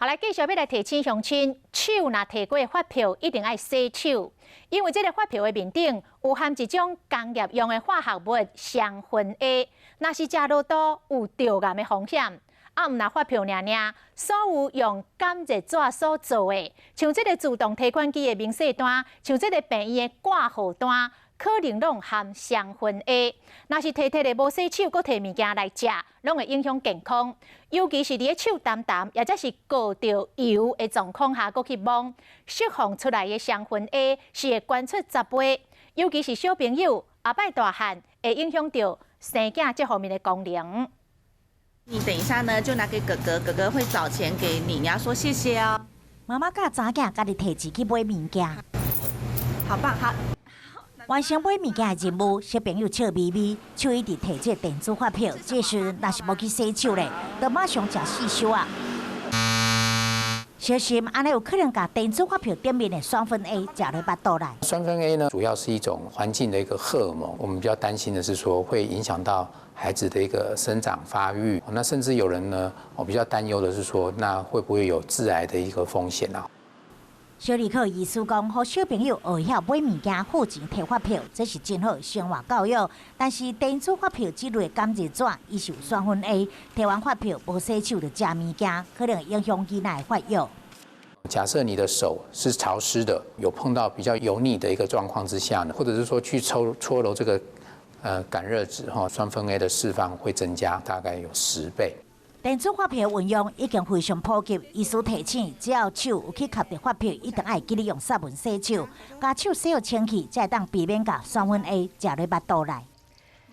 好，來繼續欲來提醒鄉親，手若提過發票，一定愛洗手，因為這个發票的面頂有含一種工業用的化學物雙酚 A，若是食落肚有致癌的風險。啊，毋但發票爾爾，所有用感熱紙所做的，像這个自動提款機的明細單，像這个病院的掛號單，可能攏含雙酚 A。若是提提咧無洗手，閣提物件來食，攏會影響健康。尤其是佇咧手澹澹，抑者是糊著油的狀況下，閣去摸，釋放出來的雙酚 A 是會懸出10倍。尤其是小朋友，後擺大漢，會影響著生囝這方面的功能。你等一下呢，就拿給哥哥，哥哥會找錢給你，你要說謝謝哦。媽媽佮查囝家己提錢去買物件，好棒，好。完成買物件的任務，小朋友笑眯眯，手一直提這電子發票，這時若是無去洗手咧，就馬上食四手啊！小心，按呢有可能共電子發票頂面的雙酚 A 食入腹肚內。雙酚 A 呢，主要是一種環境的一個荷爾蒙，我們比較擔心的是說會影響到孩子的一個生長發育，那甚至有人呢，我比較擔憂的是說，那會不會有致癌的一個風險啊？小兒科醫師講，予小朋友學曉買物件付錢提發票，這是真好生活教育。但是電子發票這類的感熱紙，伊是有雙酚 A，提完發票無洗手就食物件，可能影響囡仔的發育。假設你的手是潮濕的，有碰到比較油膩的一個狀況之下呢，或者是說去抽搓揉這個感熱紙哈，雙酚 A 的釋放會增加大概有10倍。電子發票運用已經非常普及，醫師提醒，只要手有去挾著發票，一定愛記得用殺菌洗手，共手洗予清氣，才會當避免共雙酚 A 食入腹肚內。